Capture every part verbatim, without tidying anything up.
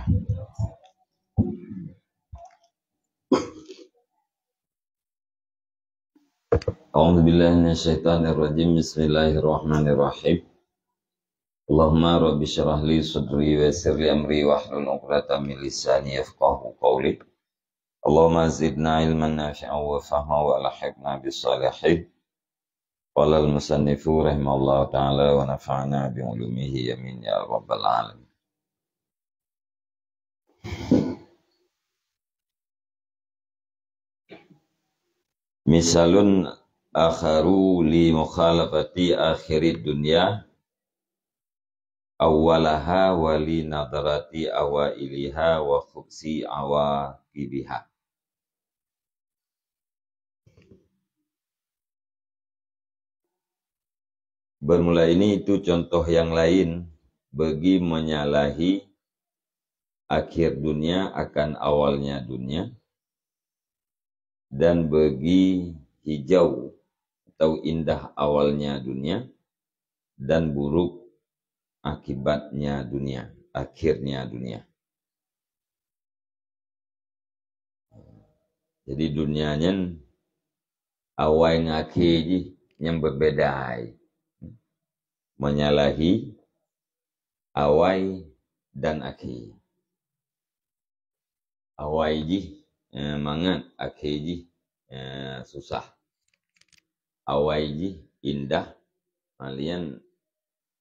أعوذ بالله من الشيطان الرجيم. بسم الله الرحمن الرحيم. اللهم رب اشرح لي صدري ويسر لي أمري واحلل عقدة من لساني يفقهوا قولي. اللهم زدنا علما نافعا وفهما وألحقنا بالصالحين. قال المصنف رحمه الله تعالى ونفعنا بعلومه آمين يا رب العالمين. Misalun akharu li mukhalafati akhirid dunya awwalaha wa li nadarati awailiha wa khubsi awaqibiha. Bermula ini itu contoh yang lain bagi menyalahi akhir dunia akan awalnya dunia, dan bagi hijau atau indah awalnya dunia, dan buruk akibatnya dunia, akhirnya dunia. Jadi dunia nyan awai ngon akhé jih nyang beubeda. Menyalahi awai dan akhé. Awai jih, eh, mangat, akhé jih, eh, susah. Awai jih indah, malian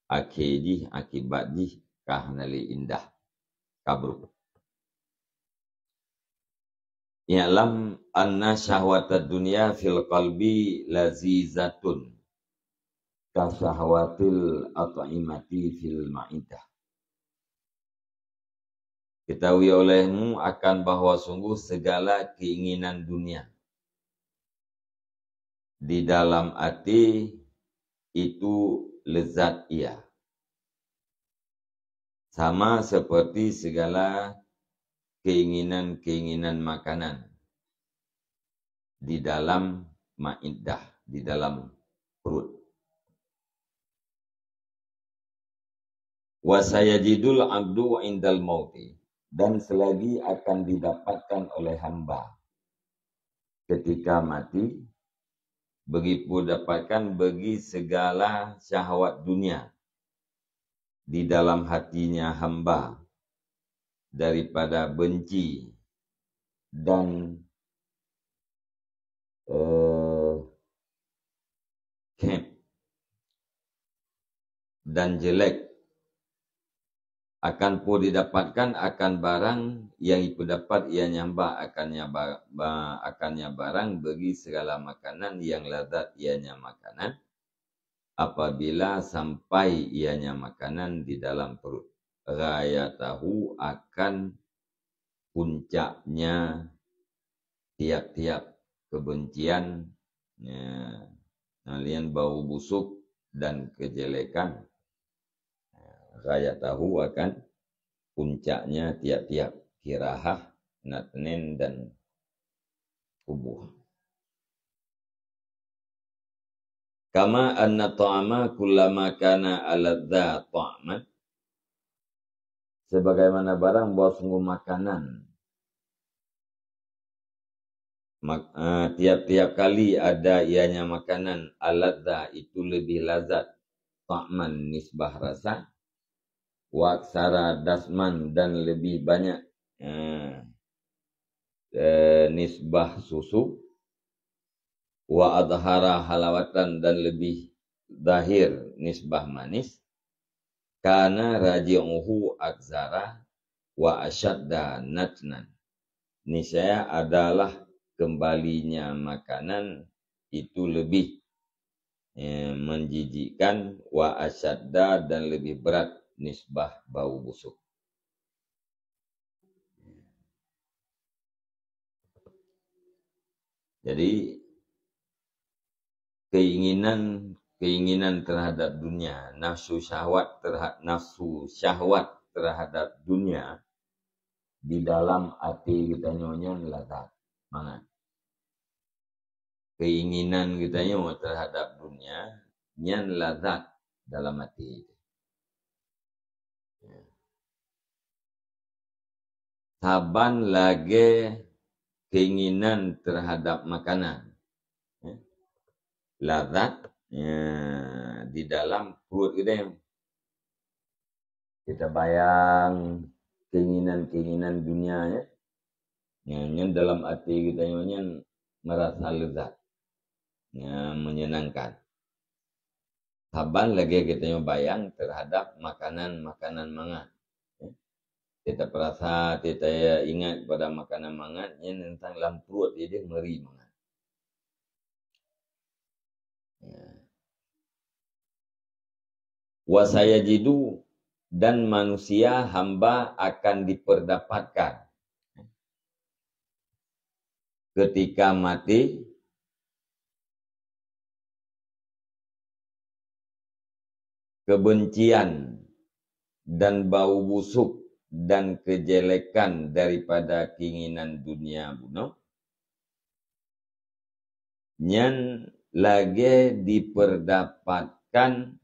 akhé jih, akibat jih ka hana lé indah, ka brok. I'lam anna syahwatad dunya fil qalbi lazizatun ka syahwatil at'imati fil ma'idah. Ketahui olehmu akan bahwa sungguh segala keinginan dunia di dalam até itu lezat ia, sama seperti segala keinginan-keinginan makanan di dalam ma'idah, di dalam perut. Wa sayajidul abdu indal mauti, dan selagi akan didapatkan oleh hamba ketika mati, bagi dapatkan bagi segala syahwat dunia di dalam hatinya hamba daripada benci dan, eh, khép dan jelek. Akan pun didapatkan akan barang yang ipeudapat ianya ba-, akannya ba-, ba-, akannya barang bagi segala makanan yang lazat ianya makanan, apabila sampai ianya makanan di dalam perut. Ghayatahu akan puncaknya tiap-tiap kebencian, ya, malian bau busuk dan kejelekan. Ghayatahu akan puncaknya tiap-tiap kirahah, natnin dan kubuh. Kama anna ta'ama kullama kana aladza ta'man. Sebagaimana barang bahwa sungguh makanan, mak-, eh, tiap-tiap kali ada ianya makanan, aladza itu lebih lazat, ta'man nisbah rasa, wa aksara dasman dan lebih banyak, eh, eh, nisbah susu, wa adhara halawatan dan lebih zahir nisbah manis, kana raji'uhu akzara wa asyadda natnan. Niscaya adalah kembalinya makanan itu lebih, eh, menjijikkan, wa asyadda dan lebih berat nisbah bau busuk. Jadi, keinginan, keinginan terhadap dunia, nafsu syahwat terha-, nafsu syahwat terhadap dunia di dalam até geutanyoe nyan lazat, mangat. Keinginan geutanyoe terhadap dunia nyan lazat dalam até. Ya. Saban lagée keinginan terhadap makanan. Ya. Lazat, ya, di dalam pruet geutanyoe. Kita bayang keinginan-keinginan dunia, ya. Ya, nyan dalam até geutanyoe nyan merasa lezat. Ya, menyenangkan. Saban lagée geutanyoe bayang terhadap makanan-makanan mangat. Ya. Kita perasa, kita ingat kepada makanan mangat, nyan teuntang lam pruet jih meuri mangat. Ya. Wa sayajidu, dan manusia hamba akan diperdapatkan ketika mati kebencian dan bau busuk dan kejelekan daripada keinginan dunia bunoe, nyan lagée diperdapatkan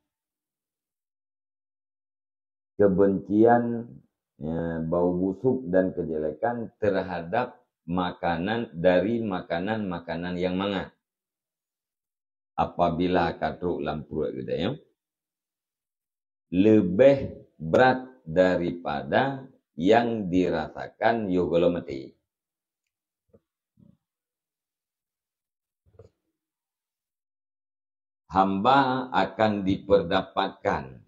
kebencian, ya, bau busuk dan kejelekan terhadap makanan, dari makanan-makanan yang mangat. Apabila ka trok lam pruet geutanyoe, leubeh brat daripada yang dirasakan yoh gohlom maté. Hamba akan diperdapatkan.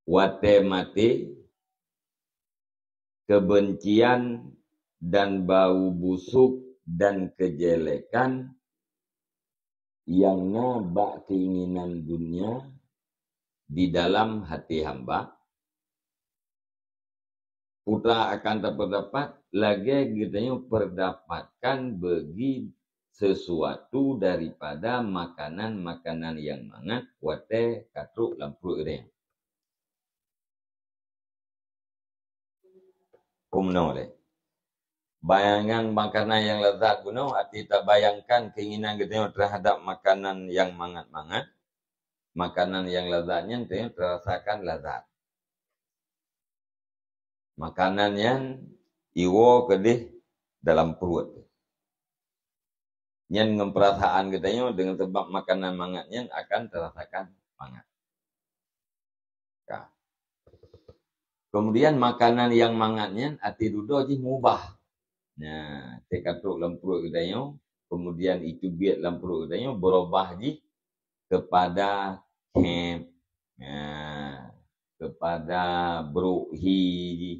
Watée maté, kebencian dan bau busuk dan kejelekan nyang na bak keinginan dunia di dalam hati hamba, putra akan terdapat lagée geutanyoe perdapatkan bagi sesuatu daripada makanan-makanan yang mangat watée ka trok lam pruet geutanyoe. Umno lé. Bayangan makanan yang lezat bunoe, arti tabayangkan keinginan geutanyoe terhadap makanan yang mangat-mangat, makanan yang lezat nyan tanyoe terasakan lezat. Makanan nyan iwoe keudeh dalam pruet. Nyan ngon perasaan geutanyoe, deungon sabab makanan mangat nyan akan terasakan mangat. Ka. Kemudian makanan yang mangat nyan até dudoe jih mubah. Nah, teuka trok lam pruet geutanyoe, kemudian itu biet lam pruet geutanyoe berubah jih kepada khép. Nah, kepada brok hi jih.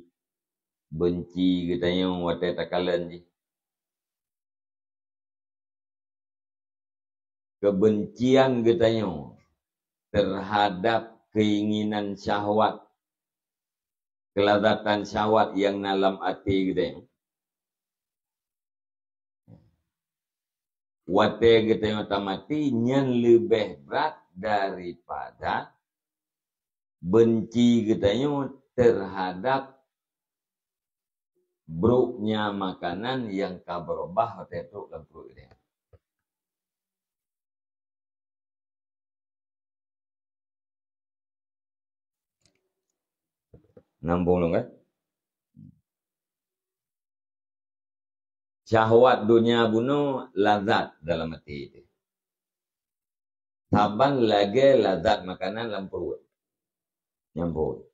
Benci geutanyoe watée takalon jih. Kebencian geutanyoe terhadap keinginan syahwat, kelazatan syahwat nyang na lam até geutanyoe. Watée geutanyoe tamaté, nyan leubeh brat daripada benci geutanyoe terhadap broknya makanan nyang ka beurubah watée trok lam pruet geutanyoe. Nyambung lom, kan? Syahwat dunia bunoe lazat dalam até teuh. Saban lagée lazat makanan lam pruet. Nyambung.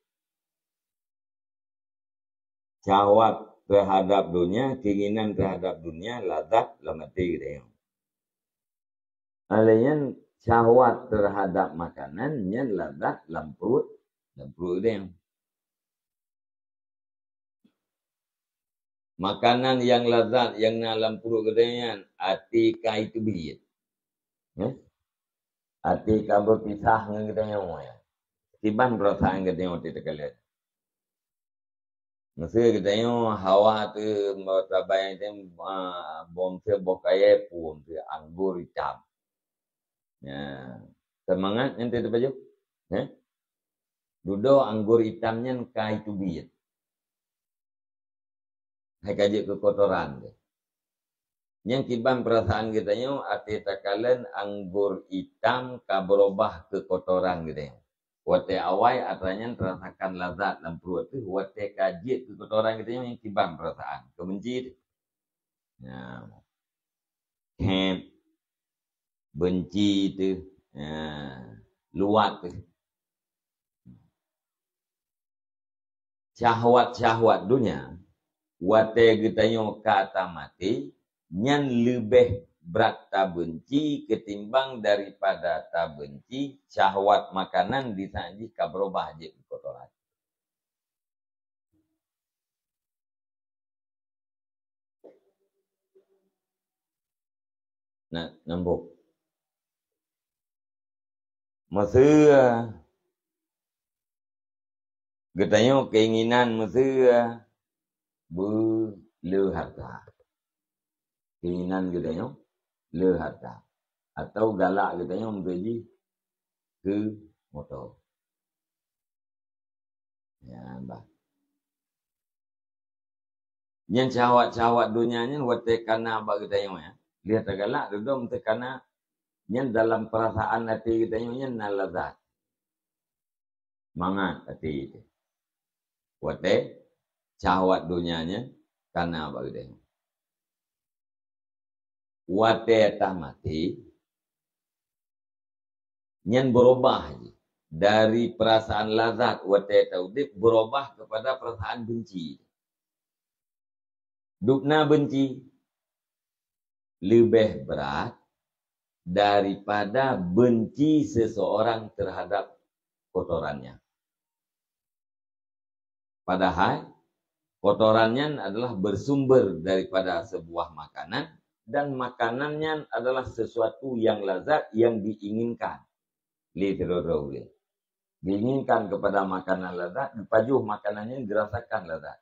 Syahwat terhadap dunia, keinginan terhadap dunia, lazat lam até geutanyoe. Alèh nyan, syahwat terhadap makanan nyan lazat lam pruet, lam pruet geutanyoe. Makanan nyang lazat nyang na lam pruet geutanyoe nyan até ka iteubiet. Eh? Até ka beupisah ngon geutanyoe, ya. Kiban peurasaan geutanyoe watée takalon. Meusé geutanyoe hawa teuh, tabayang teuh, ah, bom teuh boh kayée, pue teuh anggur itam. Ya, seumangat nyan teuh teupajoh. Eh? Dudoe anggur itam nyan ka iteubiet. Hai ka jeuet keu kotoran teuh. Nyang kiban peurasaan geutanyoe até takalon anggur itam ka beurubah keu kotoran geutanyoe. Watée awai atra nyan teurasakan lazat lam pruet teuh, watée ka jeuet keu kotoran geutanyoe nyang kiban peurasaan. Keubenci teuh. Nah, khem, benci teuh, nah, luwat teuh. Syahwat-syahwat donya, watée geutanyoe ka tamaté, nyan leubeh brat tabenci keutimbang daripada tabenci syahwat makanan di saát jih ka beurubah jeuet keu kotoran. Na, nambok. Meuseu geutanyoe keinginan meuseu beu le hareuta. Keinginan geutanyoe le hareuta. Atau galak geutanyoe meuseu jih keu moto. Ya, bah. Nyan syahwat-syahwat donya nyan watée kana bak geutanyoe, ya. Lheueh tagalak, dudum teuh kana nyan dalam peurasaan até geutanyoe nyan na lazat. Mangat até teuh. Watée syahwat donya nyan kana bak geutanyoe. Watée tamaté, nyan beurubah jih. Dari peurasaan lazat watée taudeb beurubah keupada peurasaan benci. Dubna benci leubeh brat daripada benci seseorang terhadap kotorannya. Padahai, kotoran nyan adalah bersumber daripada sebuah makanan, dan makanan nyan adalah sesuatu yang lazat yang diinginkan lé sidroe-droe ureuëng. Diinginkan kepada makanan lazat, geupajoh makanan nyan geurasakan lazat.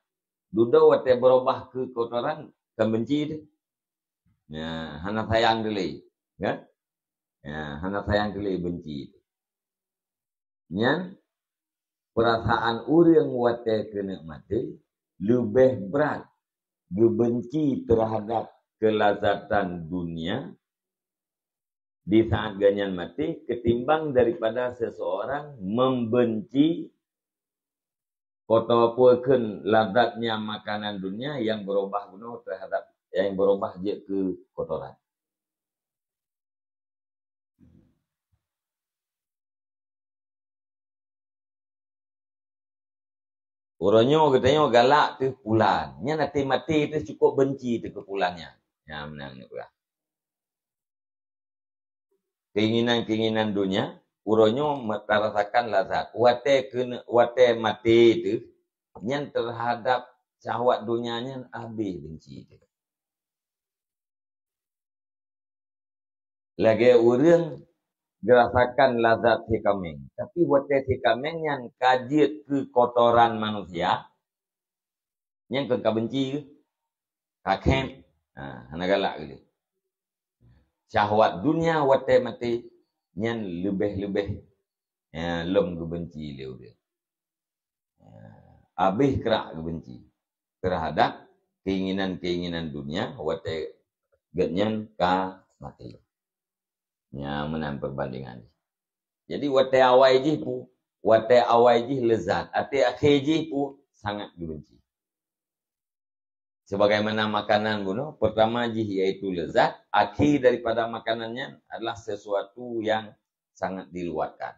Dudoe watée beurubah keu kotoran, kan benci teuh. Ya, hana sayang teuh lé, kan? Ya, hana sayang teuh lé benci teuh. Nyan, peurasaan ureuëng watée keuneuk maté leubeh brat geubenci terhadap kelazatan dunia di saat gobnyan maté ketimbang daripada seseorang membenci atau peue kheun lazatnya makanan dunia yang berubah bunoe terhadap, yang berubah jeuet keu kotoran. Uroe nyoe geutanyoe galak teuh pulan. Nyan até maté teuh cukôp benci teuh keu pulan nyan. Nyan meunan neupeugah. Keinginan-keinginan dunia, uroe nyoe me-, tarasakan lazat. Watée keuneuk, watée maté teuh, nyan terhadap syahwat dunia nyan habéh benci teuh. Lagée ureuëng geurasakan lazat sikameng, tapi watée sikameng nyan ka jeuet keu kotoran manusia, nyan kon ka benci geuh, ka khem, ha, hana galak geuh lé. Syahwat dunia watée maté nyan leubeh-leubeh, ya, lom geubenci lé ureuëng. Ya, habéh krak geubenci terhadap keinginan-keinginan dunia watée gobnyan ka maté. Nyan meunan perbandingan jih. Jadi watée awai jih pu, watée awai jih lezat, até akhé jih pu sangat geubenci. Sebagaimana makanan bunoe, pertama jih yaitu lezat, akhé daripada makanan nyan adalah sesuatu yang sangat diluatkan.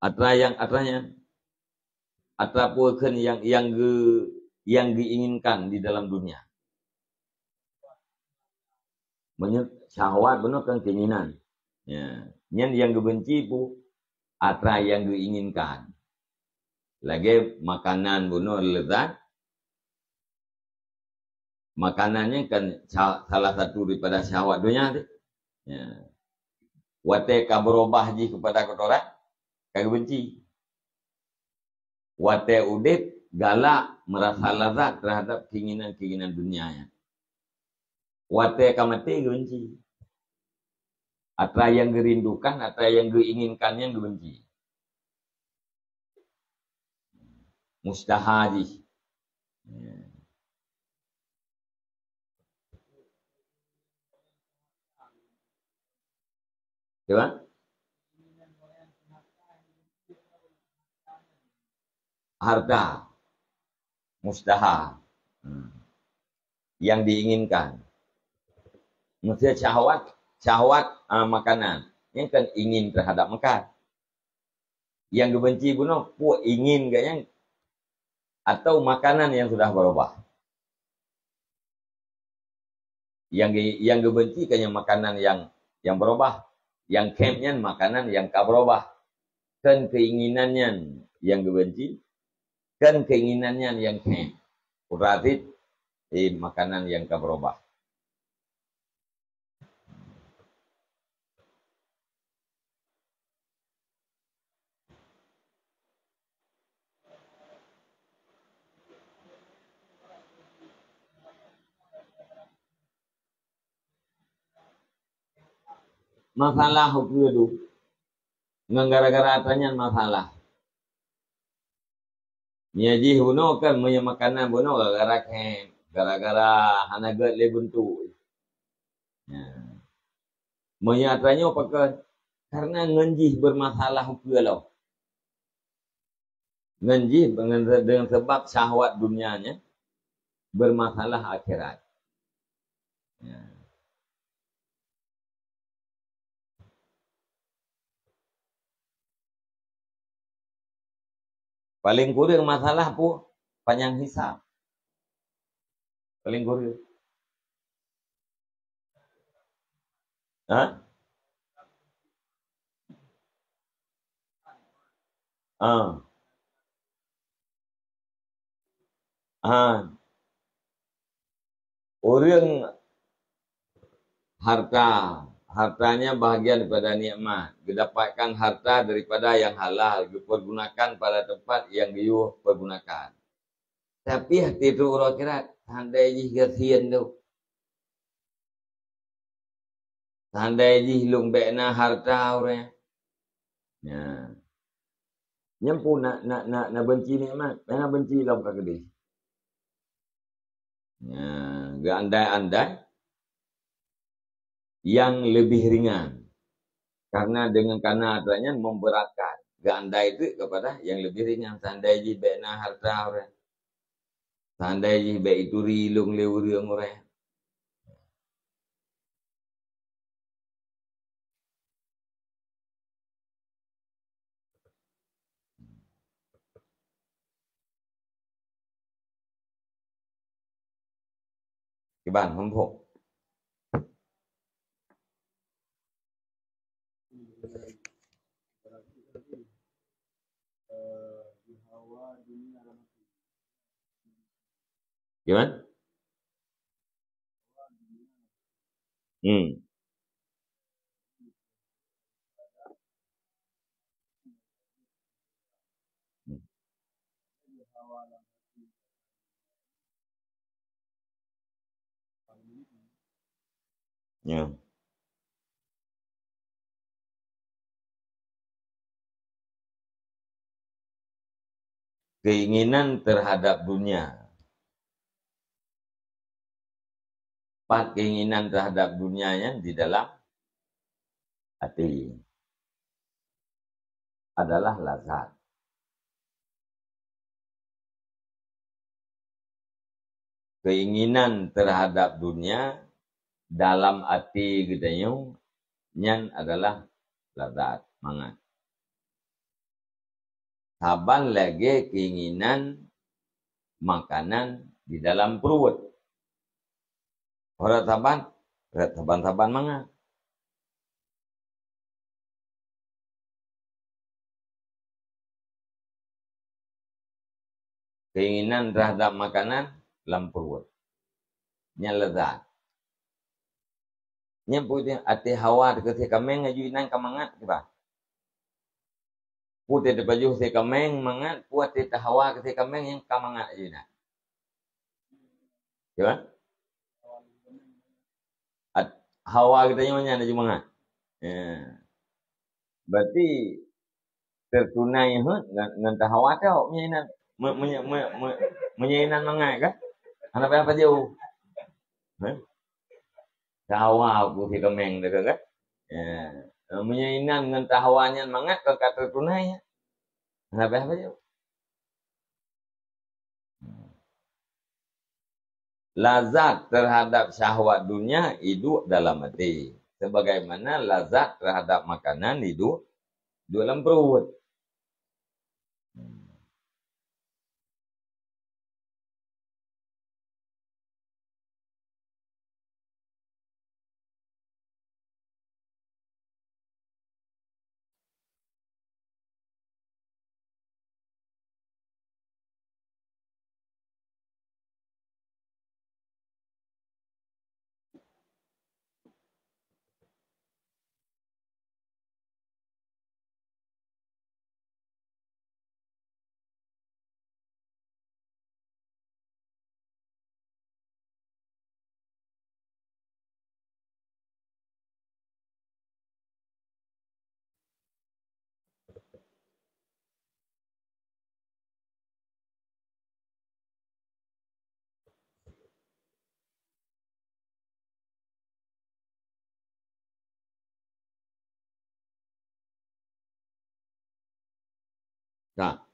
Atra nyang, atra nyan, atra peue kheun nyang, nyang geu-, nyang geuinginkan di dalam dunia. Meunyoe syahwat bunoe kan keinginan. Ya, nyan nyang geubenci pu atra nyang geuinginkan. Lagée makanan bunoe lezat, makanan nyan kan sa-, salah satu daripada syahwat dunia teuh. Ya. Watée ka beurubah jih keupada kotoran, ka geubenci. Watée udeb, galak, meurasa lazat terhadap keinginan-keinginan dunia nyan. Watée ka maté, geubenci. Atra nyang geurindukan, atra nyang geuinginkan nyan geubenci. Mustaha jih. Ya. Cuba? Harta. Mustaha. Hmm. Yang diinginkan. Maksudnya syahwat, syahwat, ah, makanan. Yang kan ingin terhadap makan. Yang dibenci bunoe, peue ingin geuh nyan atau makanan yang sudah berubah. Yang ge-, yang geubenci kan nyang makanan nyang, nyang berubah. Nyang khém nyan makanan nyang ka berubah. Kan keinginan nyan nyang geubenci, kan keinginan nyan nyang khém. Berarti, eh, makanan nyang ka berubah. Masalah ukeue tu, ngon gara-gara atra nyan masalah. Meunyo jih bunoe kan, meunyo makanan bunoe gara-gara khém, gara-gara hana gét lé beuntuk. Nah. Meunyo atra nyoe pakon, karena ngon jih bermasalah ukeue lom. Ngon jih, ngon, dengan sebab syahwat dunianya, bermasalah akhirat. Ya. Paling kureueng masalah peue? Panyang hisab. Paling kureueng. Ha? Ah. Ah. Ureueng harta, hartanya bahagian daripada nikmat, geudapatkan harta daripada yang halal, geupeurgunakan pada tempat yang geuyue peurgunakan. Tapi até trok uroe akhirat, tandai jih gasien tu. Tandai jih lôn bék na harta ureueng. Nya. Nyan peue na, na, na, na benci nikmat, na benci lom ka keudeh. Nya, geuandai-andai yang lebih ringan. Karena dengan kana atra nyan memberatkan. Geuandai teuk kepada yang lebih ringan. Tandai jih bék na harta ureueng. Tandai jih bék ituri lôn lé ureueng ureueng. Kiban, muphom. Gimana? Hmm. Hmm. Ya. Keinginan terhadap dunia. Pat keinginan terhadap dunia nyan di dalam até adalah lazat. Keinginan terhadap dunia dalam até geutanyoe nyan adalah lazat, mangat. Saban lagée keinginan makanan di dalam pruet. Rot saban, rot saban-saban mangat. Keinginan terhadap makanan lam pruet. Nyan lezat. Nyan peue até hawa teukeusé kaméng aju inan ka mangat kiban. Peue teupajoh sé kaméng mangat, peue até hawa keusé kaméng nyang ka mangat aju inan. Kiban? At-, hawa geutanyoe nyan aju mangat. Ya. Berarti tertunai hot ngon, ngon tahawa tok nyan inan. Me-, menye-, me-, me-, meunyoe inan mangat kan? Hana payah pajoh. Hah? Tawa aku si kemeng tu kan? Ya. Meunyoe inan ngon tawa nyan mangat, kon ka teutunai nyan. Hana payah pajoh. Lazat terhadap syahwat dunia iduek dalam até, sebagaimana lazat terhadap makanan iduek, iduek lam pruet. Nah.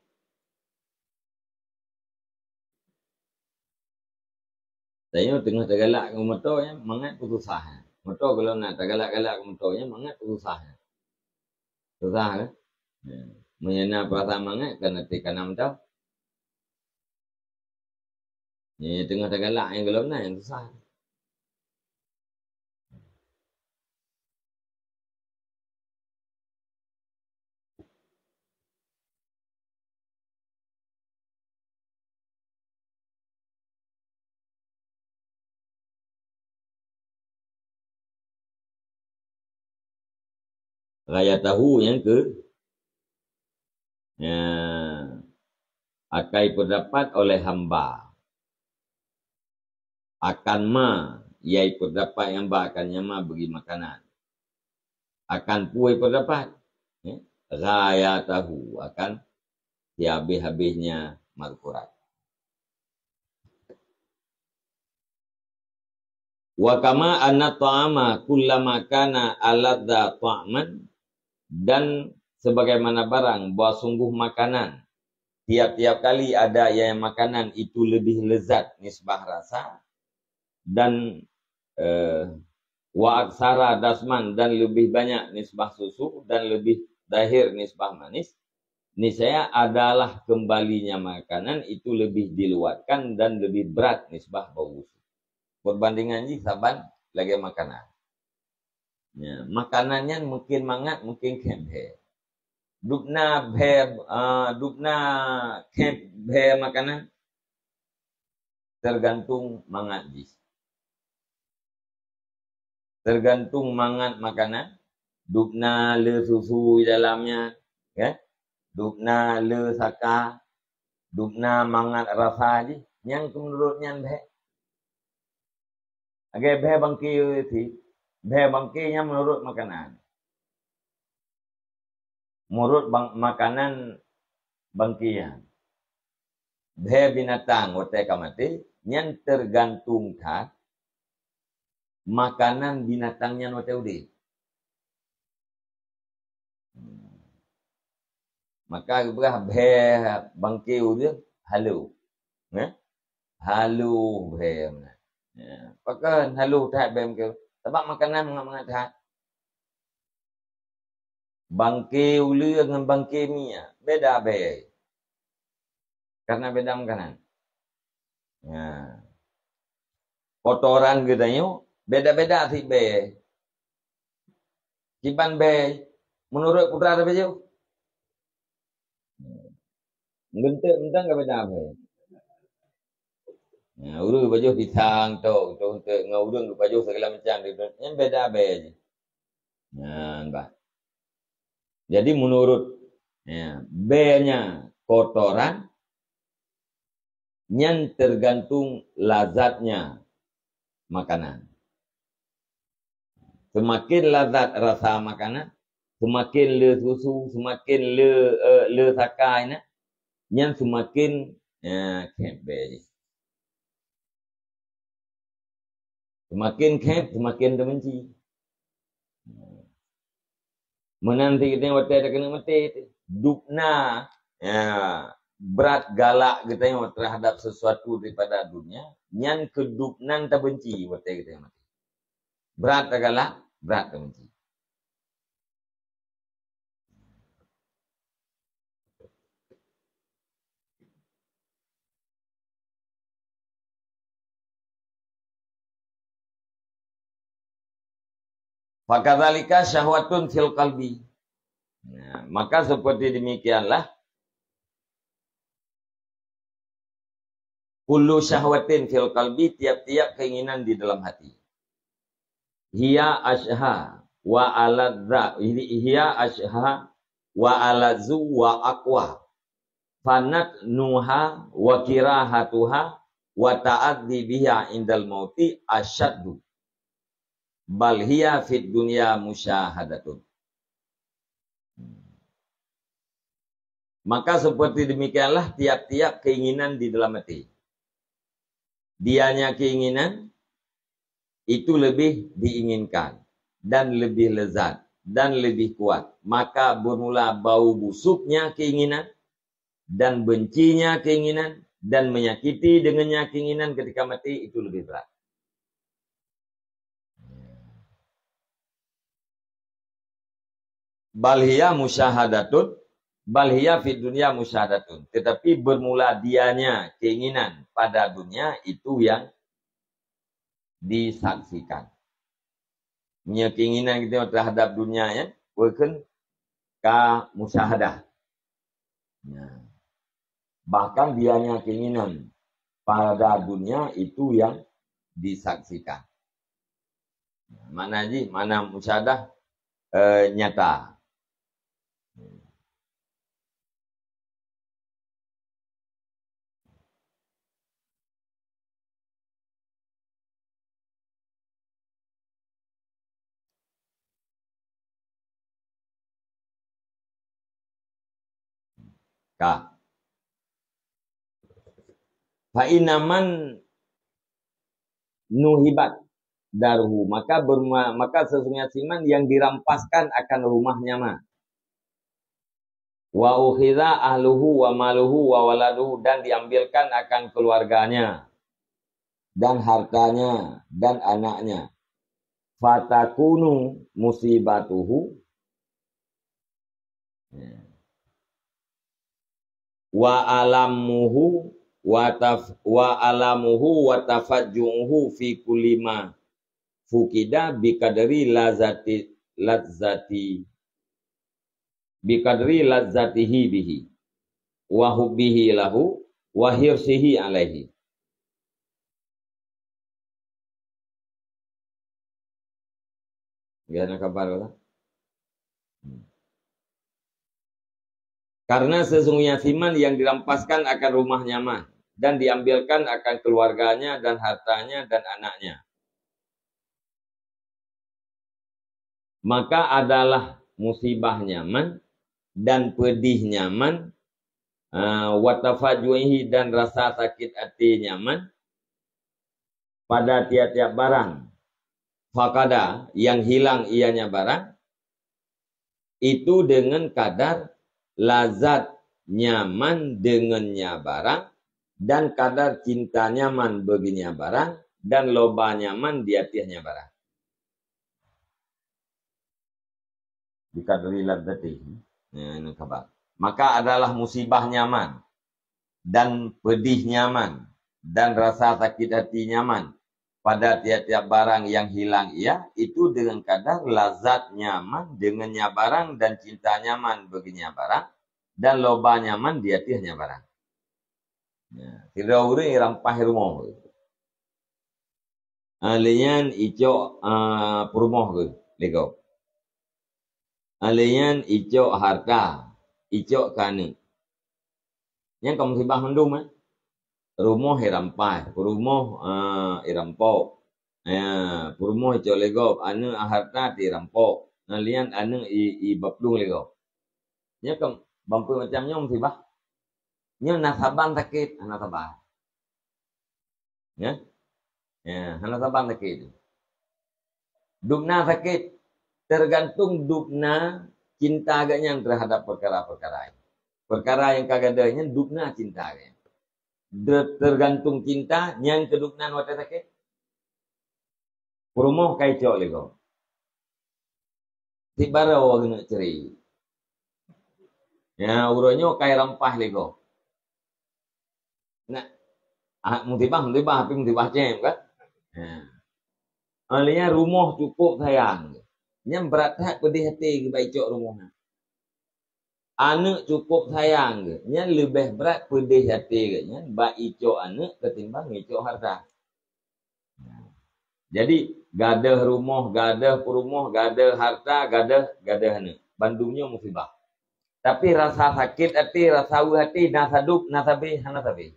Tanyoe teungoh tagalak keu moto nyan, mangat peususah. Moto gohlom na tagalak-galak keu moto nyan, mangat peususah. Susah kan? Ya. Meunyoe na peurasaan mangat, kan até ka na mantong. Nyan teungoh tagalak nyang gohlom na nyang susah. Raya tahu nyang keu, ya, akai peudapat oleh hamba. Akan ma yai peudapat nyang ba akan nyama bagi makanan. Akan pue peudapat, ya, raya tahu akan sihabéh-habéhnya maghfirah. Wa kama anna ta'ama kullama kana aladza ta'man, dan sebagaimana barang bahwa sungguh makanan, tiap-tiap kali ada yang makanan itu lebih lezat nisbah rasa, dan, eh, wa aksara dasman, dan lebih banyak nisbah susu, dan lebih dahir nisbah manis, niscaya adalah kembalinya makanan itu lebih diluatkan dan lebih berat nisbah bau busuk. Perbandingan jih saban lagée makanan. Ya, makanan nyan mungkin mangat, mungkin khem bhée. Dubna bhée, ah, dubna khem bhée makanan, tergantung mangat jih. Tergantung mangat makanan, dubna le susu di dalamnya, ya. Dubna le saka, dubna mangat rasa jih, nyang keu meunurot nyan bhée. Lagée bhée bangke cit, bhée bangke nyan meunurot makanan. Meunurot bang-, makanan bangke nyan. Bhée binatang watée ka maté, nyan tergantung that makanan binatang nyan watée udeb. Maka geupeugah bhée bangke ureuëng halo. Neh? Halo bhée meunan. Ya, pakon halo that bhée bangke? Sabab makanan mangat-mangat that. Bangke uleue ngon bangke mie, beda bhée. Karena beda makanan. Ya. Kotoran geutanyoe beda-beda sit bhée. Kiban bhée, meunurot putra tapajoh. Geunteuk mantong ka beda bhée. Nah, ureuëng geupajoh pisang tok, tok, tok, ngon ureuëng geupajoh segala macam, nyan beda bhée jih. Nyan bah. Jadi meunurot, ya, bhée nyan kotoran, nyan tergantung lazatnya makanan. Seumaken lazat rasa makanan, seumaken le susu, seumaken le, eh, le saka inan, nyan seumaken, eh, khép bèe jih. Seumaken khép, seumaken teubenci. Meunan cit geutanyoe watèe takeuneuk maté, dubna, ya, brat galak geutanyoe teuhadap sesuatu daripada dunia, nyan keu dubnan tabenci watèe geutanyoe maté. Brat tagalak, brat tabenci. Fakadzalika syahwatun fil qalbi. Nah, maka seperti demikianlah kullu syahwatin fil qalbi, tiap-tiap keinginan di dalam hati. Hiya asyha wa aladza, hiya asyha wa aladzu wa aqwa. Fanatnuha wa kirahatuha wa ta'adzi biha indal mauti asyaddu. Bal hiya fid dunya musyahadatun. Maka seperti demikianlah tiap-tiap keinginan di dalam hati. Dianya keinginan itu lebih diinginkan dan lebih lezat dan lebih kuat. Maka bermula bau busuknya keinginan dan bencinya keinginan dan menyakiti dengannya keinginan ketika mati itu lebih berat. Bal hiya musyahadatun, bal hiya fid dunya musyahadatun. Tetapi bermula dianya keinginan pada dunia itu yang disaksikan. Meunyoe keinginan kita terhadap dunia, ya, bukan ka musyahadah. Ya. Bahkan dianya keinginan pada dunia itu yang disaksikan. Makna jih, makna musyahadah, eh, nyata. Ka. Fa inna man nuhibat daruhu, maka berma-, maka sesungguhnya siman yang dirampaskan akan rumahnya ma. Wa ukhidha ahluhu wa maluhu wa waladuhu, dan diambilkan akan keluarganya, dan hartanya, dan anaknya. Fatakunu musibatuhu, ya, wa alamuhu wa taf-, wa alamuhu wa tafajju'uhu fi kulli ma fukida biqadri lazati, lazati, biqadri lazatihi bihi, wa hubbihi lahu, wa hirsihi alaihi. Nggak ada kabar lah. Hmm. Karena sesungguhnya siman yang dirampaskan akan rumahnya ma, dan diambilkan akan keluarganya dan hartanya dan anaknya. Maka adalah musibahnya ma dan pedihnya ma, ah, wa tafajju'ihi, dan rasa sakit hatinya ma, pada tiap-tiap barang. Faqada, yang hilang ianya barang, itu dengan kadar lazat nyaman dengannya barang, dan kadar cinta nyaman baginya barang, dan loba nyaman di ateuhnya barang. Biqadri ladzatihi. Ya, ini khabar. Maka adalah musibah nyaman dan pedih nyaman dan rasa sakit hati nyaman pada tiap-tiap barang yang hilang ia, itu dengan kadar lazat nyaman dengannya barang dan cinta nyaman baginya barang dan loba nyaman di ateuhnya barang. Ya, sidroe ureueng rampas rumoh. Ah, lé nyan icok, ah, peurumoh geuh, lé gob. Ah, lé nyan icok harta, icok keu aneuk. Nyan ka musibah mandum, eh. Rumoh irampai, peurumoh, ah, irampok. Ya, peurumoh icok lé gob, aneuk, ah, harta tirampok. Nyan lé nyan aneuk i, ibaplueng lé gob. Nyan ka bangkôi macam nyoe musibah. Nyoe na saban sakét, hana saban. Ya? Ya, hana saban sakét. Dubna sakét, tergantung dubna cinta geuh nyan terhadap perkara-perkara nyan. Perkara nyang ka gadôh nyan dubna cinta geuh nyan. De-, tergantung cinta nyan keu dubna watèe sakét. Peurumoh ka icok lé gob. Tiep baroe keuneuk cre. Ya, uroe nyoe ka irampah lé gob. Nah, ah, musibah, musibah, tapi musibah cem kan? Ya. Alèh nyan rumoh cukup sayang. Nyan brat that peudeh até geuh bak icok rumoh nyan. Aneuk cukup sayang geuh, nyan leubeh brat peudeh até geuh nyan bak icok aneuk ketimbang icok harta. Jadi, gadôh rumoh, gadôh peurumoh, gadôh harta, gadôh, gadôh aneuk. Bandum nyoe musibah. Tapi rasa sakét até, rasa weueh até, na sadub, na sabe, hana sabe.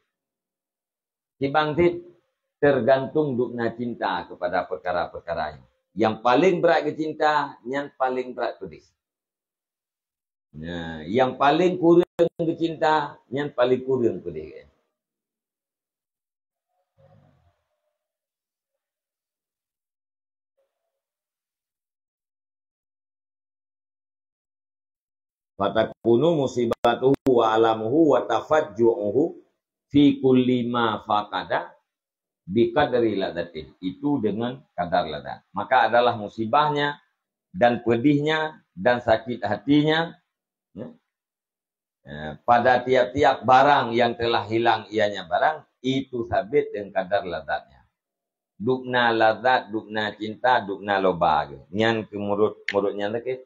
Kiban cit, tergantung dubna cinta kepada perkara-perkara nyoe. Nyang paleng brat geucinta, nyan paleng brat peudeh. Nah, nyang paleng kureueng geucinta, nyan paleng kureueng peudeh. Fatakunu musibatuhu wa alamuhu wa tafajju'uhu fi kulli ma faqada biqadri ladzatih. Itu dengan kadar lezat. Maka adalah musibahnya dan pedihnya dan sakit hatinya, ya, eh, pada tiap-tiap barang yang telah hilang ianya barang, itu sabit dengan kadar lezatnya. Dubna lazat, dubna cinta, dubna loba geuh. Nyan keu murut, murut nyan lagèe.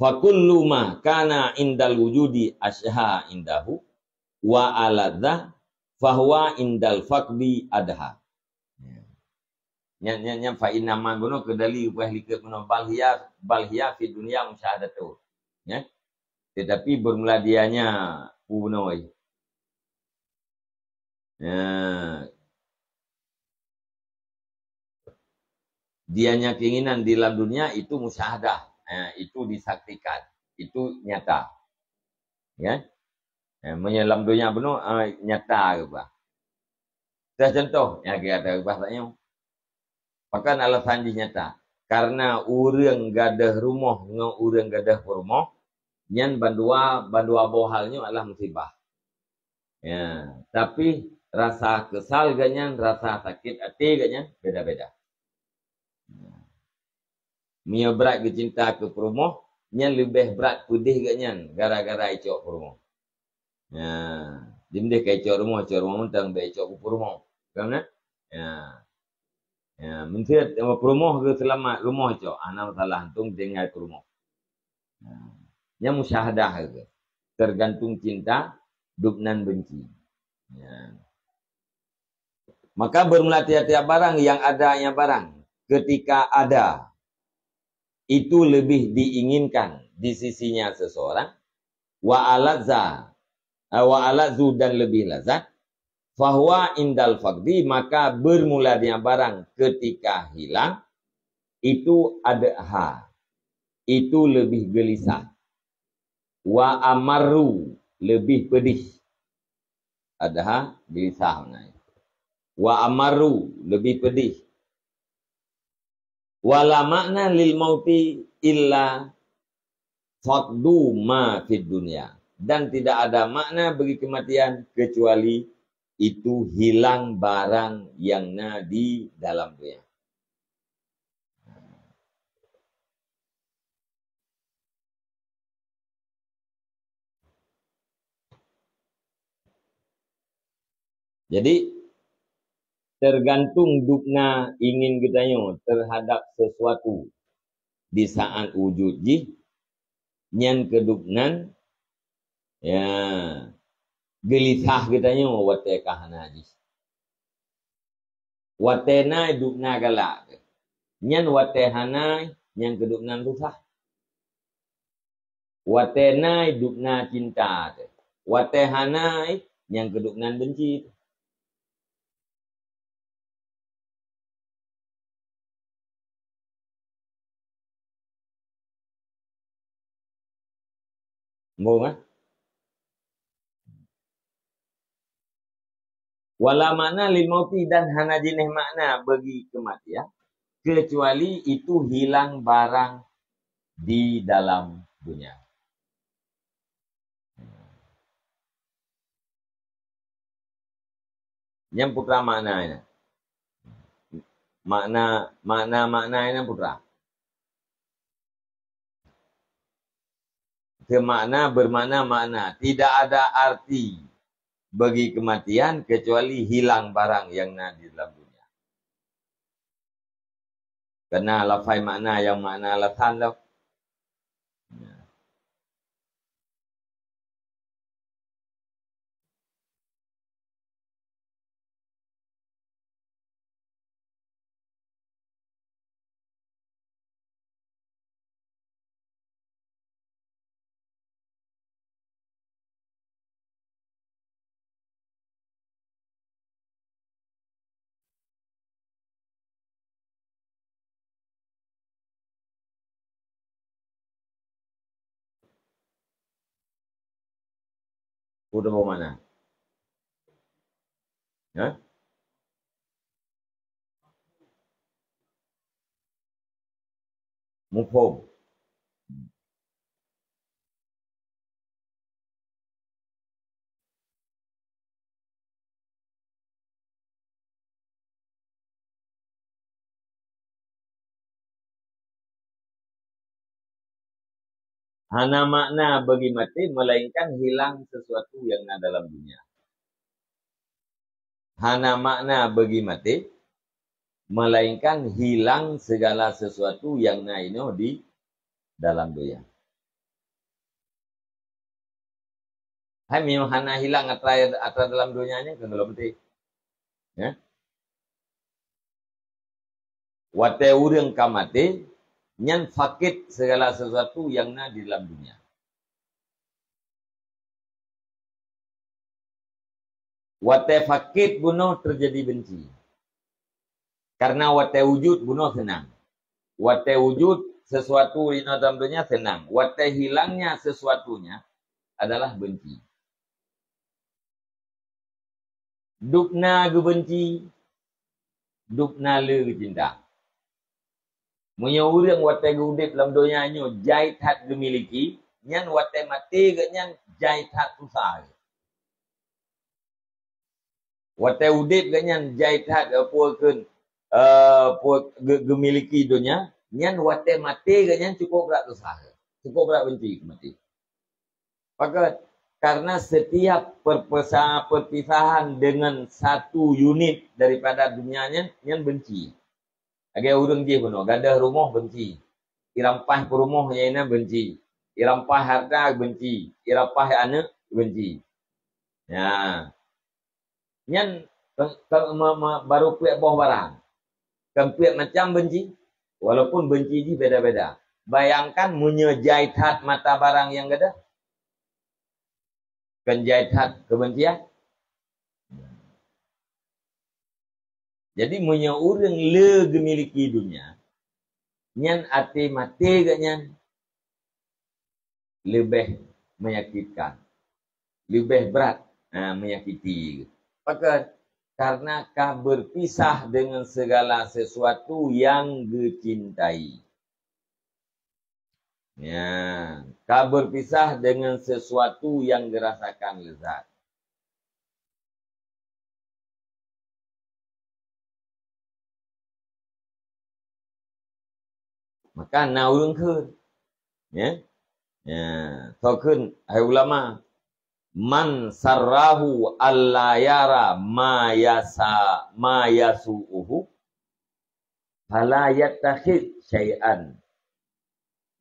Fakullu ma kana indal wujudi asyaha indahu wa aladza fahuwa indal faqdi adha. Nyan, nyan, nyan fa inna ma bunoe keu dali upah likot bunoe bal hiya, bal hiya fi dunya musyahadatu. Ya. Tetapi bermula dianya bunoe. Ya. Dianya keinginan di dalam dunia itu musyahadah. Ya, itu disaksikan. Itu nyata. Ya. Ya, meunyoe lam dunia bunoe, ah, nyata geuba. Teuh contoh, nyang kira teuh geuba tanyoe. Pakon alasan jih nyata? Karena ureueng gadôh rumoh ngon ureueng gadôh peurumoh, nyan bandua, bandua boh hal nyoe adalah musibah. Ya, tapi rasa kesal geuh nyan, rasa sakét até geuh nyan beda-beda. Meunyoe brat geucinta keu peurumoh, nyan leubeh brat peudeh geuh nyan gara-gara icok peurumoh. Ya, dimdeh ka icok rumoh, icok rumoh mantong bèk icok keu peurumoh. Paham na? Ya. Ya, meunteuk peurumoh geuh seulamat, rumoh icok, hana masalah, untung tinggai peurumoh. Ya. Nyan musyahadah geuh. Tergantung cinta, dubnan benci. Ya. Maka bermula tiap-tiap barang yang adanya barang ketika ada itu lebih diinginkan di sisinya seseorang, wa aladza, eh, wa aladzu dan lebih lazat, fahuwa indal faqdi, maka bermulanya barang ketika hilang, itu adha, itu lebih gelisah. Wa amarru, lebih pedih. Adha, gelisah maknanya. Wa amarru, lebih pedih. Wa la makna lil mauti illa faqdu ma fid dunya. Dan tidak ada makna bagi kematian kecuali itu hilang barang yang na di dalam dunia. Jadi, tergantung dubna ingin geutanyoe terhadap sesuatu di saat wujud jih, nyan keu dubnan, ya, geulisah geutanyoe watèe ka hana jih. Watèe na dubna galak, nyan watèe hana, nyan keu dubnan susah. Watèe na dubna cinta teuh. Watèe hana, nyan keu dubnan benci teuh. Muphom, eh? Wala makna lil mauti, dan hana jinéh makna bagi kematian, kecuali itu hilang barang di dalam dunia. Nyan putra makna nyan. Makna, makna-makna nyan putra. Semakna, bermakna makna. Tidak ada arti bagi kematian kecuali hilang barang yang na di dalam dunia. Karena lafai makna nyang makna alasan lom. Peue teuma makna? Hah? Muphom. Hana makna bagi maté, melainkan hilang sesuatu yang na dalam dunia. Hana makna bagi maté, melainkan hilang segala sesuatu yang na inoe di dalam dunia. Hai meunyoe hana hilang atra, atra dalam dunia nyan, ka gohlom maté. Ya? Watée ureuëng ka maté, nyan fakét segala sesuatu yang na di dalam dunia. Watée fakét bunoe teujadi benci. Karena watée wujud bunoe seunang. Watée wujud sesuatu inoe dalam dunia seunang. Watée hilangnya sesuatunya adalah benci. Dubna geubenci, dubna le geucinta. Meunyoe ureuëng watée geuudeb lam donya nyoe jai that geumiliki, nyan watée maté geuh nyan jai that susah. Watée udeb geuh nyan jai that, eh, peue kheun, eh, peue geu-, geumiliki donya, nyan watée maté geuh nyan cukup brat susah, cukup brat benci keu maté. Pakon? Karena setiap perpesa-, perpisahan dengan satu unit daripada dunia nyan, nyan benci. Lagée ureuëng jih bunoe, gadoh rumoh benci. Irampah peurumoh nyang inan benci. Irampah hareuta benci. Irampah aneuëk benci. Ya. Nyan ke, ke, me, me, baru peuet boh barang. Kan peuet macam benci. Walaupun benci jih beda-beda. Bayangkan meunyoe jai that mata barang nyang gadoh. Kan jai that keubencian. Jadi, meunyoe ureuëng le geumiliki dunia, nyan até maté geuh nyan leubeh menyakitkan, leubeh brat, ha, menyakiti. Pakon? Karena ka berpisah dengan segala sesuatu yang geucintai. Ya, ka berpisah dengan sesuatu yang geurasakan lezat. Maka na ureuëng kheun. Ya. Ya, soe kheun, hai ulama, "Man sarrahu alla yara ma yasa, ma yasu'uhu, fala yattakhidh syai'an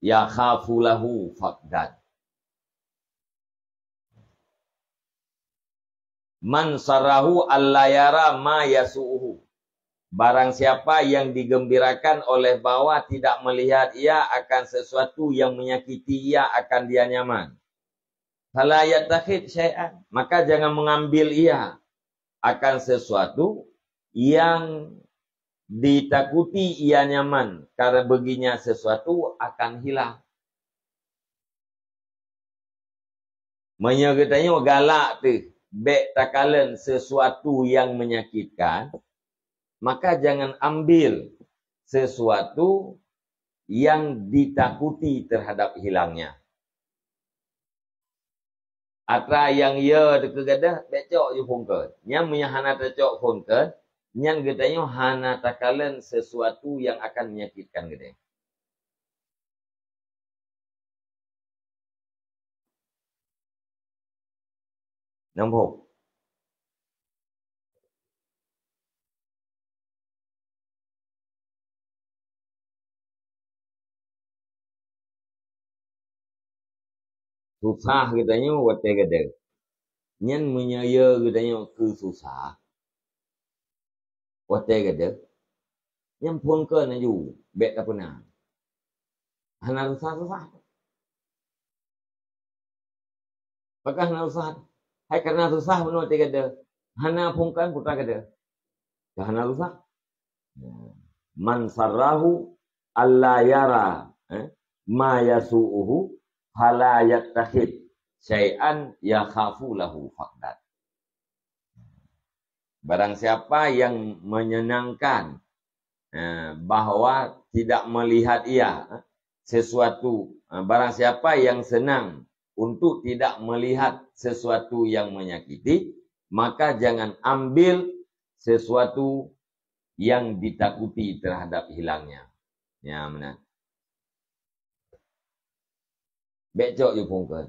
yakhafu lahu faqdan." "Man sarrahu alla yara ma yasu'uhu." Barang siapa yang digembirakan oleh bahwa tidak melihat ia akan sesuatu yang menyakiti ia akan dia nyaman, "Fala yattakhidh syai'an." Maka jangan mengambil ia akan sesuatu yang ditakuti ia nyaman, karena baginya sesuatu akan hilang. Meunyoe geutanyoe galak teuh bèk takalon sesuatu yang menyakitkan, maka jangan ambil sesuatu yang ditakuti terhadap hilangnya. Atra nyang yo dikeue gadoh, bèk cok yue phôn kön. Nyan meunyoe hana tacok phôn kön, nyan geutanyoe hana takalon sesuatu yang akan menyakitkan geutanyoe. Nyang boh. Susah geutanyoe watèe gadoh. Nyan meunyoe yo geutanyoe keu susah, watèe gadoh, nyan phôn kön laju, bèk tapeuna. Hana susah-susah. Pakon hana susah? Hai kareuna susah bunoe watèe gadoh. Hana phôn kön peue atra gadoh. Ka hana susah. Man sarrahu alla yara, eh, ma yasu'uhu fala yattakhid syai'an yakhafu lahu faqdan. Barang siapa yang menyenangkan, eh, bahwa tidak melihat ia, eh, sesuatu, eh, barang siapa yang senang untuk tidak melihat sesuatu yang menyakiti, maka jangan ambil sesuatu yang ditakuti terhadap hilangnya. Ya, meunan. Bèk cok yue phôn kön.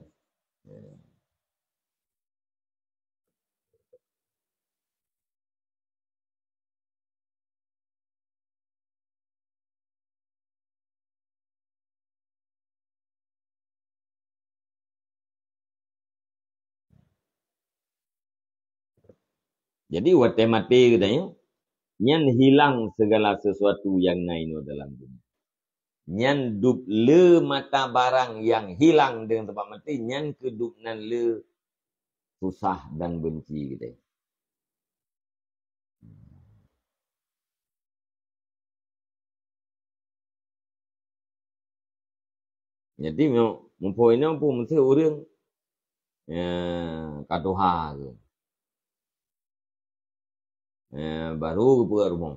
Jadi, watèe maté geutanyoe, nyan hilang segala sesuatu nyang na inoe dalam dunia. Nyan dub le mata barang nyang hilang deungon sabab maté, nyan keuh dub nan le susah dan benci geutanyoe. Jadi, meu-, muphom inoe pun meusti ureueng, eh, ka tuha keuh. Eh, baru geupeugöt rumoh.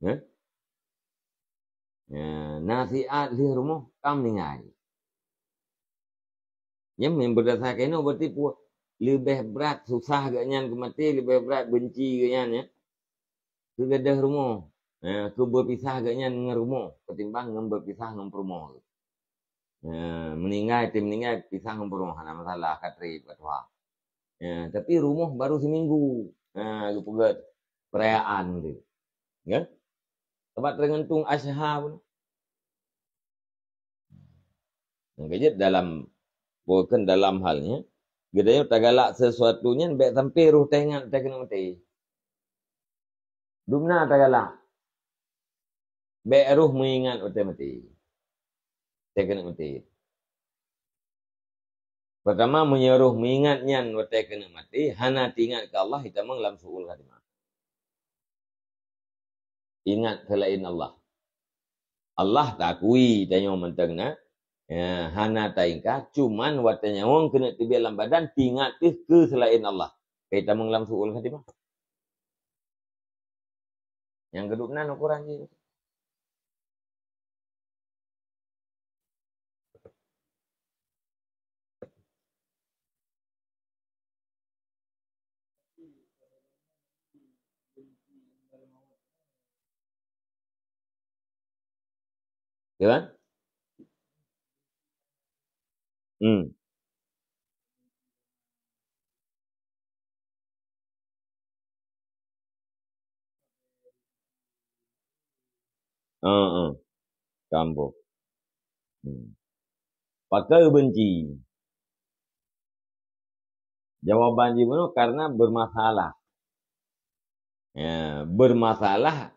Eh? Eh, na siat lheueh rumoh, ka meuninggai. Nyan meunyo beudasarkan inoe, berarti pu-, leubeh brat susah geuh nyan keu maté, leubeh brat benci geuh nyan, ya. Keu gadoh rumoh, eh, keu beupisah geuh nyan ngon rumoh, ketimbang ngon beupisah ngon peurumoh. Eh, meuninggai, teuh meuninggai, pisah ngon peurumoh, hana masalah, ka trép, ka tuha. Eh, tapi rumoh baru siminggu, eh, geupeugöt peurayaan tu. Ya? Sabab teugantung asyhah pun. Nyang keujeuet dalam, bukan dalam hal nyan, geutanyoe tagalak sesuatu nyan bèk sampai roh taingat watèe keuneuk maté. Dum na tagalak. Bèk roh meuingat watèe maté. Watèe keuneuk maté. Peurtama, meunyoe roh meuingat nyan watèe keuneuk maté, hana teuingat keu Allah, itamong lam su'ul khatimah. Ingat seulaén Allah. Allah taakui tanyoe mantong na, ya, hana taingka, cuman watèe nyawöng keuneuk teubiet lam badan, teuingat teuh keu seulaén Allah. Ka itamong lam su'ul khatimah. Nyang keudua nan ukoran jih. Ya kan? Hmm. Heeh. Kampung. Hmm. Pakon benci? Jawaban jih bunoe karena bermasalah. Ya, bermasalah,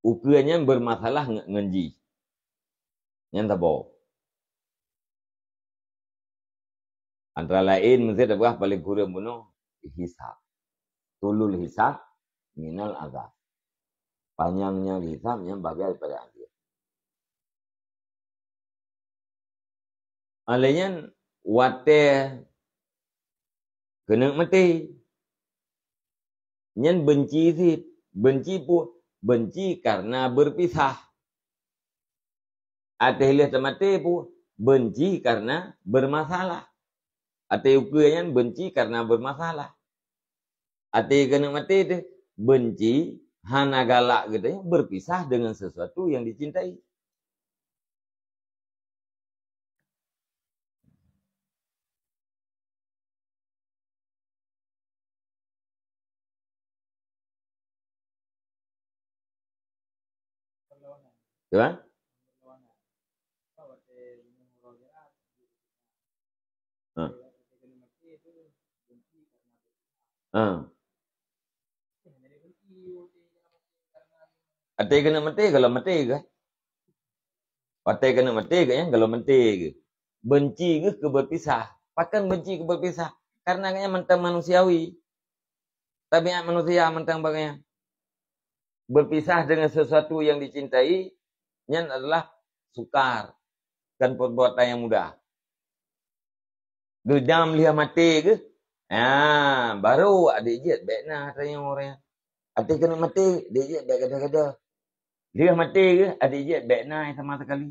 ukeue nyan bermasalah nge-, ngon jih. Nyan saboh. Antara laén meusti tapeugah paleng kureueng bunoe hisab. Tulul hisab minal azab. Panyangnya hisab nyan bagai daripada azab. Oleh nyan, watée keuneuk maté. Nyan benci cit. Benci peue? Benci karena berpisah. Até lheueh tamaté peue? Benci karena bermasalah. Até ukeue nyan benci karena bermasalah. Até keuneuk maté teuh benci, hana galak geutanyoe berpisah dengan sesuatu yang dicintai. Cuba? Ha. Ha. Até keuneuk maté, gohlom maté geuh. Até keuneuk maté geuh, nyan gohlom maté geuh. Benci geuh keu berpisah. Pakon benci keu berpisah? Karena nyan mantong manusiawi. Tabiat manusia mantong bak nyan. Berpisah dengan sesuatu yang dicintai, nyan adalah sukar, bukan perbuatan yang mudah. Geudam lheueh maté geuh. Ha, baru adak jeuet bék na tanyoe ureuëng. Até keuneuk maté, adak jeuet bék gada-gada. Lheueh maté geuh, adak jeuet bék na sama sekali.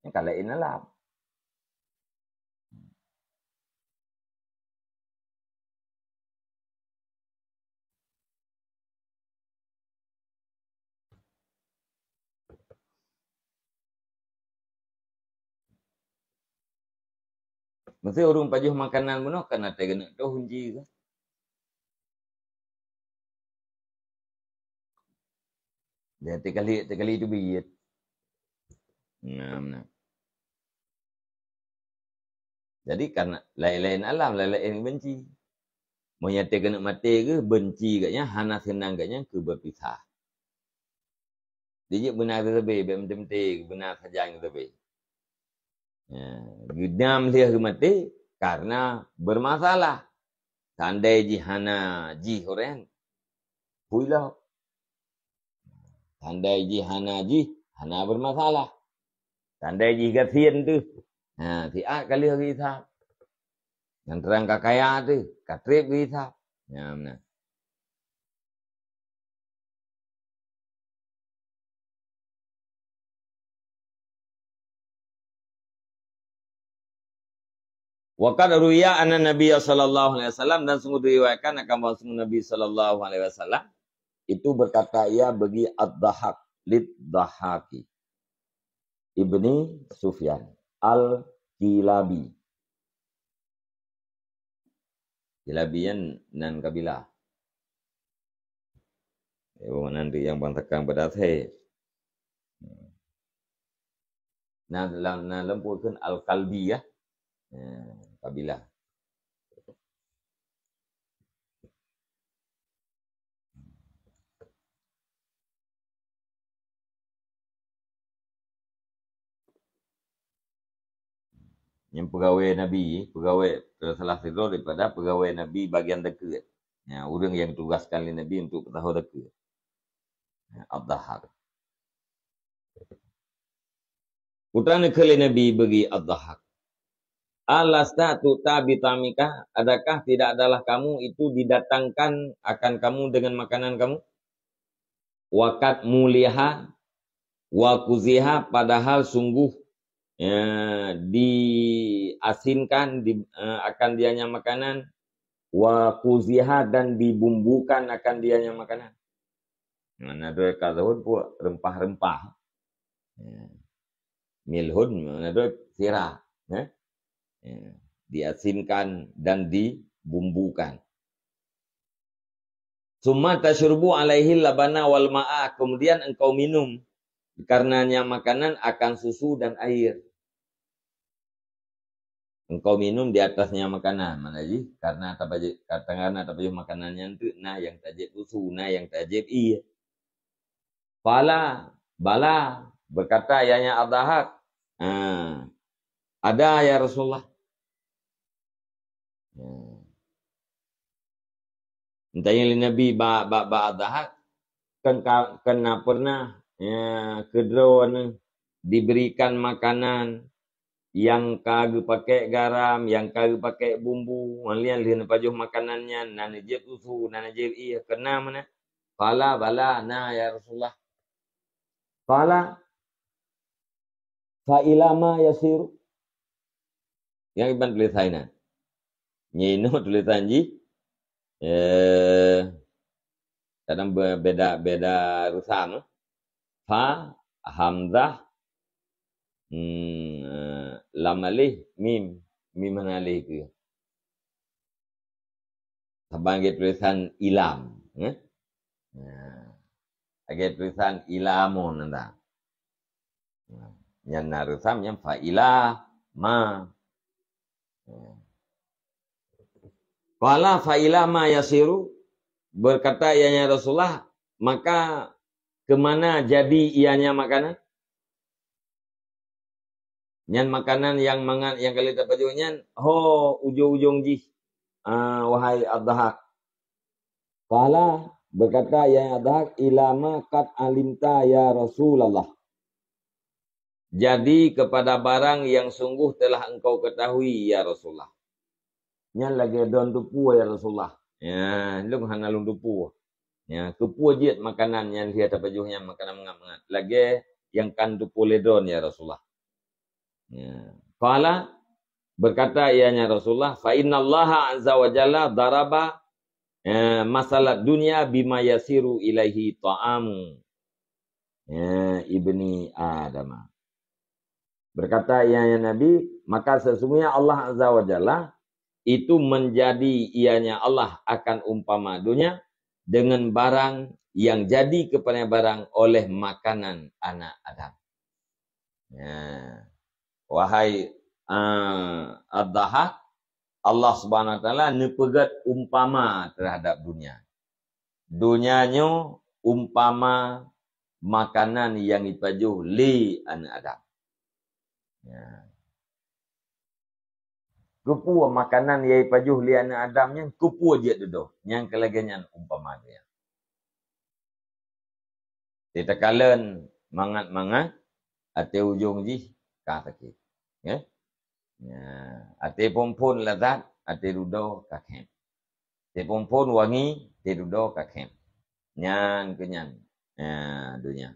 Nyan ka laén alam. Meusé ureuëng pajoh makanan bunoe kan até keuneuk toh hunji kan. Dia tekali, tekali teubiet. Nah, nah. Jadi, karena laén-laén alam, laén-laén benci. Meunyoe até keuneuk maté geuh, benci geuh nyan, hana seunang geuh nyan keu berpisah. Dijak beuna teubé, bék meuté-meuté, beuna sajan teubé. Ya, geudam lheueh geumaté karena bermasalah. Tandai jih hana jih ureuëng, pui lom. Tandai jih hana jih, hana bermasalah. Tandai jih gasien teuh. Ha, siat ka lheueh geuhisab. Nyang trang ka kaya teuh, ka treb geuhisab. Nyan meunan. Wa qad ruwiya anna Nabi sallallahu alaihi wasallam, dan sungguh diriwayatkan akan bahwa sungguh Nabi sallallahu alaihi wasallam itu berkata ia bagi Ad-Dhahhak, lid Dhahhaki, Ibni Sufyan, Al-Kilabi. Kilabi nyan nan kabilah. Eh, nanti yang bangsa kang peudasai. Nah, lam, nah, lom pue kheun Al-Kalbi, ya. Eh, kabilah. Nyang peugawée Nabi, peugawée, salah sidroe daripada peugawée Nabi bagian dikeue. Ya, ureuëng nyang ditugaskan lé Nabi untuk peutahô dikeue. Ya, Ad-Dhahhak. Putra neukheun lé Nabi bagi Ad-Dhahhak. "Alasta tu'ta bi ta'mika? Adakah tidak adalah kamu itu didatangkan akan kamu dengan makanan kamu? Wa qad muliha wa kuziha, padahal sungguh, ya, diasinkan di, eh, akan dianya makanan, wa kuziha, dan dibumbukan akan dianya makanan." Mana doi ka tahun pun rempah-rempah. Ya. Milhun, mana doi sirah, ya. Ya. Diasinkan dan dibumbukan. "Summa tasyrubu alaihi labana wal ma'a," kemudian engkau minum karenanya makanan akan susu dan air. Engkau minum di atasnya makanan, mana jih? Karena tapajoh, karena tapajoh makanan nyan teuk na nyang tajép susu, na nyang tajép ié. Qala, bala, berkata ianya Ad-Dhahhak, "Ah, ada ya Rasulullah." Ya. Tanyong lé Nabi bak, bak, bak Ad-Dhahhak, kan ka, kan na pernah, ya, keu droeneuh diberikan makanan nyang ka geupakék garam, nyang ka geupakék bumbu, ngon lheueh neupajoh makanan nyan, na neujeuet susu, na neujeuet ié, keu na meunan?" "Qala, bala, na, ya Rasulullah." "Qala, fa ila ma yasiru?" Nyang iban tulisan nyan. Nyan inoe tulisan jih, eh, kadang be-, beda, beda rusam, eh. Fa, hamzah, hmm, eh, lam alif, mim. Mim hana alif keu. Saban lagèe tulisan ilam, eh. Nah, lagèe tulisan ilamun anda. Nah, nyan na reusam nyan fa'ila ma. Nah. Qala fa'ila ma yasiru, berkata ianya Rasulullah, "Maka ke mana jadi ianya makanan?" Nyan makanan nyang mangat nyang ka lheueh tapajoh nyan, ho ujong-ujong jih, ah, wahai Ad-Dhahak. Qala, berkata ianya Ad-Dhahak, "Ila ma qad alimta ya Rasulullah." Jadi kepada barang yang sungguh telah engkau ketahui, ya Rasulullah. Nyan lagèe don teupeue, ya Rasulullah. Ya, lôn hana lôn teupeue. Ya, keupeue jeuet makanan nyan lheueh tapajoh nyan makanan mangat-mangat. Lagèe nyang kan teupeue lé don, ya Rasulullah. Ya. Qala, berkata ianya Rasulullah, "Fa innallaha azza wa jalla daraba, eh, masalad dunya bima yasiru ilaihi ta'amu, eh, ibni Adama." Berkata ianya Nabi, "Maka sesungguhnya Allah Azza wa Jalla itu menjadi ianya Allah akan umpama dunia dengan barang yang jadi kepada barang oleh makanan anak Adam." Ya. Wahai, ah, Ad-Dhahak, Allah Subhanahu wa Taala neupeugét umpama terhadap dunia. Dunia nyoe umpama makanan nyang jipajoh lé aneuk Adam. Ya. Keupeue makanan nyang jipajoh lé aneuk Adam nyan, keupeue jeuet dudoe? Nyang keu lagèe nyan umpama dunia. Teukalon mangat-mangat, até ujong jih ka sakét. Ya. Ya, até phon-phon lazat, até dudoe ka khém. Até phon-phon wangi, até dudoe ka khém. Nyan keuh nyan, ya, dunia.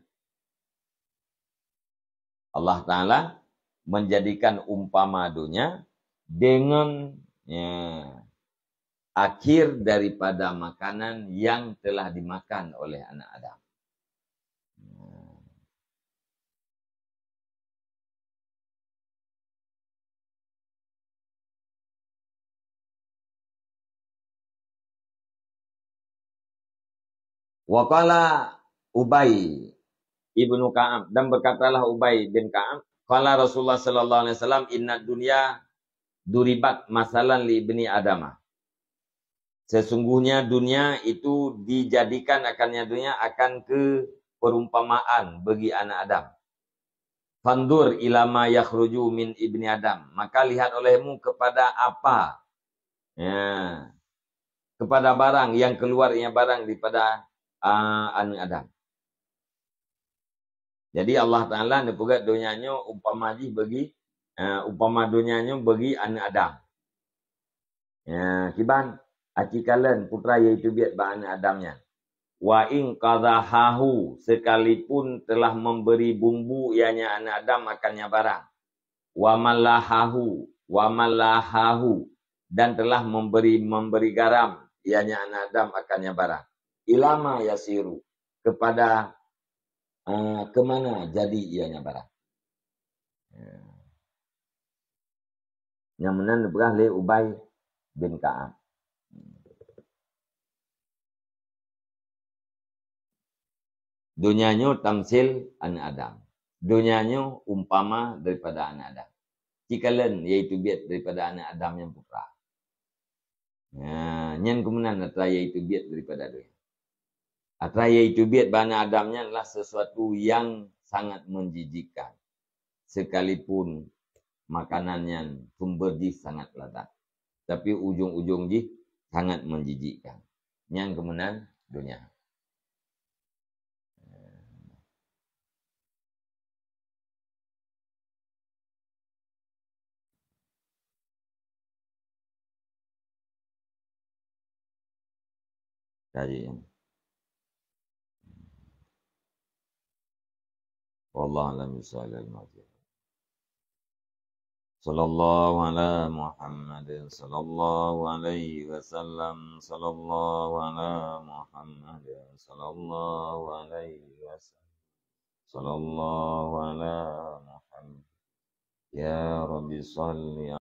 Allah Taala menjadikan umpama dunia dengan, ya, akhir daripada makanan yang telah dimakan oleh anak Adam. Wa qala Ubay ibnu Ka'ab, dan berkatalah Ubay bin Ka'ab, qala Rasulullah sallallahu alaihi wasallam, "Inna dunya duribat masalan li ibni Adama." Sesungguhnya dunia itu dijadikan akannya dunia akan keu perumpamaan bagi anak Adam. "Fandur ila ma yakhruju min ibni Adam." Maka lihat olehmu kepada apa, ya, kepada barang yang keluar, ya, barang daripada, ah, aneuk Adam. Jadi Allah Taala neupeugét donya nyoe umpama jih bagi, eh, umpama donya nyoe bagi aneuk Adam. Ya, kiban, aci kalon putra nyang jiteubiet bak aneuk Adam nyan. "Wa in qadhahahu," sekalipun telah memberi bumbu ianya aneuk Adam akannya barang. "Wa mallahahu, wa mallahahu," dan telah memberi, memberi garam ianya aneuk Adam akannya barang. "Ila ma yasiru," kepada, eh, ke mana jadi ianya barang. Ya. Nyang meunan neupeugah lé Ubay bin Ka'ab. Donya nyoe tamsil aneuk Adam. Donya nyoe umpama daripada aneuk Adam. Cikalon, yaitu biet daripada aneuk Adam nyang putra. Nah, nyan keuh meunan atra yaitu biet daripada donya. Atra yaitu biet bak aneuk Adam nyan adalah sesuatu yang sangat menjijikkan. Sekalipun makanan nyan sumber jih sangat lazat, tapi ujong-ujong jih sangat menjijikkan. Nyan keuh meunan donya. Kaji. Wallahu a'lam bishawab. Sallallahu ala Muhammadin sallallahu alaihi wasallam. Sallallahu ala Muhammadin sallallahu alaihi wasallam. Sallallahu ala Muhammad. Ya Rabbi salli